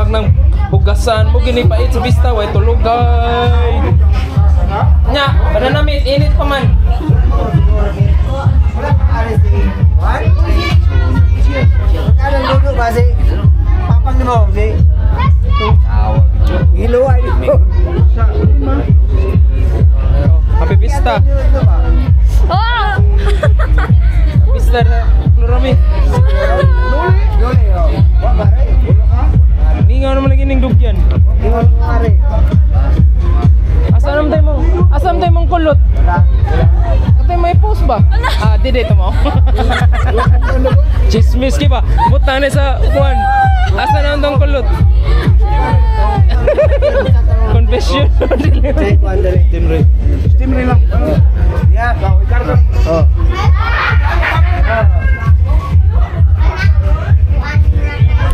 Tawag ng hugasan mo gini pait sa pista way tulugay. Nya, banana meat init pa man. Ano luto ba si Papang ni mo si Giluay dito. Happy pista. Oh! Pista na Klorami. Dole oh. Wa ba re? Ningaw naman lagi ning dugyan. Ingon are. Asa naman tayo mong asa naman tayo mong kulot? Katay may post ba? Ah, di dito mo. Chismis ki ba? Buta na sa kuan. Asa naman tong kulot? Confession.